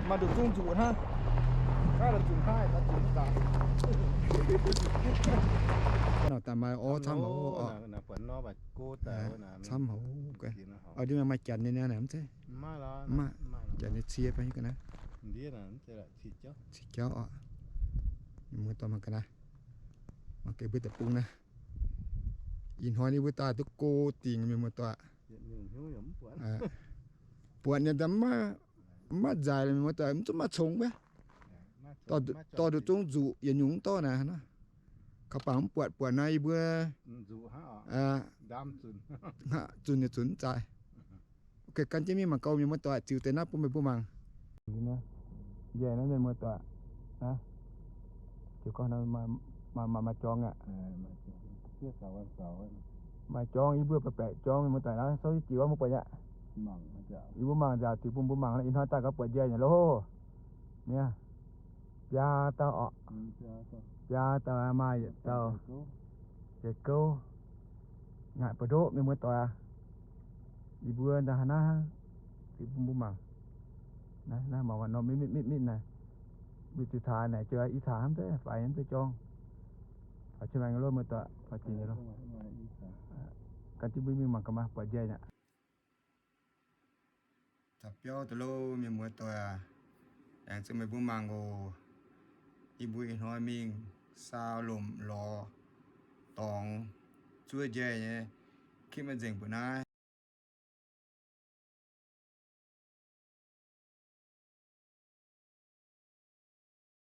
maaih nduqc zungv nzuqc hnangv. Naaiv la'zunc haih, la'zunc zaqc. Daaih maaih orv camv haic oc. Camv haic oc. Ndiev maaih janx nyei naaiv mv zeiz? Maaih, janx nyei cie fai nyei ga'naaiv. Ciex jauv oc. Mienh muoz-doic mangc gaax naaiv. Mangc gaax mbuo deic-bung naaiv. Ih hnoi ninh mbuo daaih duqv go dingc mienh muoz-doic. Buatc ninh mv maaih nzaic mienh muoz-doic, mv zungv maaih congx wuov. Dorh nduqc zungv nzuqc yietc nyungc mv dorh naaiv. Kaux bangc mv buatc, buatc naaiv yie mbuo zunc yietc zunc mv zaaix. Gan jienv mingh mangc gaax mienh muoz-doic, ziux deix naaiv bun meih mbuo mangc. Njaih naaiv mienh muoz-doic, ziux gorngv maaih jorngx aqv. Maaih jorngx yie mbuo baeqc baeqc jorngx mienh muoz-doic naaiv, souv jiez wuov mbuo buatc aqv. Yie mbuo mangc nziaauc ziux bun mbuo mangc, ih hnoi daaih gauh buatc njaih nyei loh. Niaa, biaa dauh orqc. Biaa dauh maaih yietc dauh jiex gouv. Ngaatc buoz-ndoqv mienh muoz-doic aac. Yie mbuo ndaaih hnangv naaiv ziux bun mbuo mangc. Naaiv, naaiv mangc waac norm mitv mitv mitv naaic. Mbuo ziux taaix naaic jiex i taaix hnamv zeiv faix hnamv zeiv jorngv. Faix qiex maengx loh muoz-doic, faix jiex nyei loh. Gan jienv mbuo mingh mangc gaax maaih buatc njaih aqv. Taux biauv daaih loh mienh muoz-doic aac. Aengx zungh meih mbuo mangc oc. Yie mbuo ih hnoi mingh saau lomc lorz dorngx zuov njaih nyei. Kitv maiv nzengc mbuo naaiv.